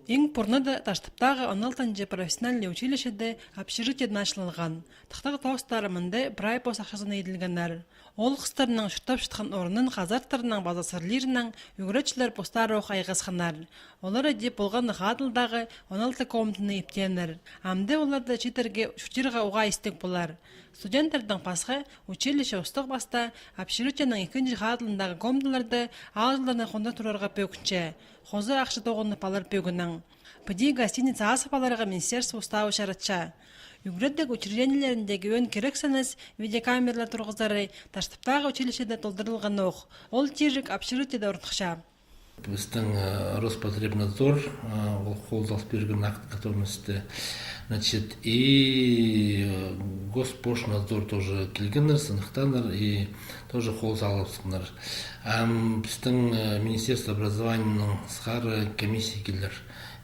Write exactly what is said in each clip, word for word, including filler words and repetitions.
Иң пурнада Таштыптағы он алтынҷы профессиональный училищеде общежитие наҷыланған. Тыхтағ тоғыстары мында прай пос ахчазына иділгеннер. Ол хыстарның чуртапчатхан орнын хазартарнаң паза сырлирнаң ӱгретчілер постары ох айғасханнар. Олар іди полған хадылдағы он алты комнатаны иптееннер. Амды оларда чииттерге чуртирға уғаа истіг полар. Студенттердең пасха, училище устағ паста общежитиенің ікінҷі хадылындағы комнаталарда аалҷыларны хондыр турарға пӧгінче. Хоза ахча тоғынып алар пӧгінең. Піди гостиница азып аларға министерство уставы чаратча. Ӱгредіг учреждениелеріндегі ӧӧн кирексініс, видеокамералар турғызары, Таштыптағы училищеде толдырылған ох. Ол тиріг общежитиеде орныхча. Пістің, э, Роспотребнадзор, э, ол хол сал пирген акт готовности. Значит, и, э, Госпошнадзор тоже килгеннер, сыныхтааннар и тоже хол салыбысханнар. Ам пістің, э, Министерство образованиенің сығара комиссия килер.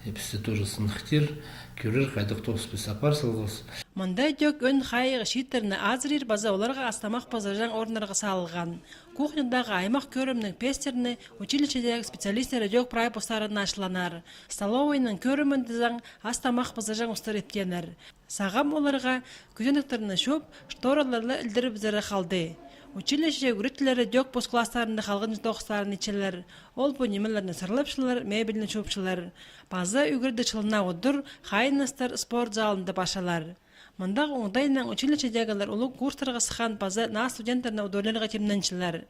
И пісті тоже сыныхтир, кӧрер, хайдағ тоғыс піс апар салғабыс. Мында тӧк ӧӧн хайығ чииттерні азырир паза оларға ас-тамах пызыраҷаң орыннарға салылған. Кухнядағы аймах кӧрімнің пестерні училищедегі специалисттер тӧк прай постары наҷыланар. Столовайның кӧрімінде саң ас-тамах пызыраҷаң устар иптееннер. Сағам оларға кӱзенектерні чуп, штораларны ілдірібізері халды. Училище ӱгретчілері тӧк пос класстарында халғанҷы тоғыстарын итчелер. Ол пу нимелерні сырлапчалар, мебельні чуупчалар. Паза ӱгредіг чылына удур хайыннастар спорт залында парчалар. Мындағ оңдайнаң училищедегілер улуғ курстарға сыххан паза наа студенттерні удурлирға тимненчелер.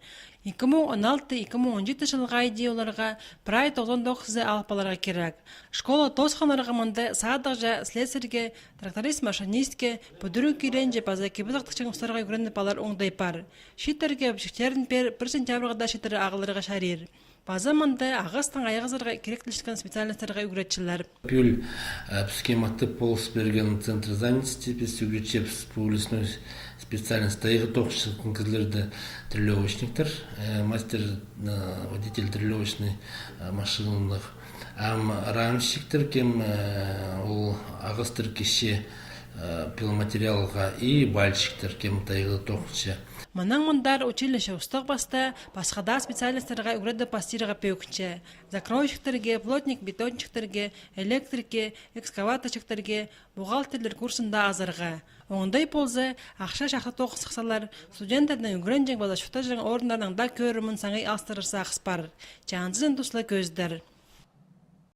Ікі муң он алты, ікі муң он читі чылға иди оларға прай тоғызон тоғызы алып аларға кирек. Школа тоосханнарға мында садығҷа, слесарьге, тракторист-машинистке, пӱдіріг киренҷі паза кибізектіг чаңмыстарға ӱгреніп алар оңдай пар. Чииттерге пічіктерін пеер пір сентябрьға даа читіре ағыларға чарир. Паза мында ағастаң айғазарға киректілчеткен специальностьтарға ӱгретчелер. Пӱӱл, э, піске маттап полыс пирген центр занятости, піс ӱгретчебіс пу лесной специальность, тайға тоғынчатхан кізілерді тірлёвочниктер, э, мастер, э, водитель тірлёвочный, э, машинаның. Ам рамщиктер, кем, э, ол ағастар кисче, э, пиломатериалға, и бальщиктер, кем тайға тоғынча. Мынаң мындар училище устағ паста пасха даа специальностьтарға ӱгредіп пастирға пӧгінче. Закройщиктерге, плотник-бетонщиктерге, электрикке, экскаваторщиктерге, бухгалтерлер курсында азарға. Оңдай полза, ахча чахсы тоғын сыхсалар, студенттернің ӱгренҷең паза чуртаҷаң орыннарының даа кӧрімін саңай алыстырар сағыс пар. Че анзы туста кӧзідер.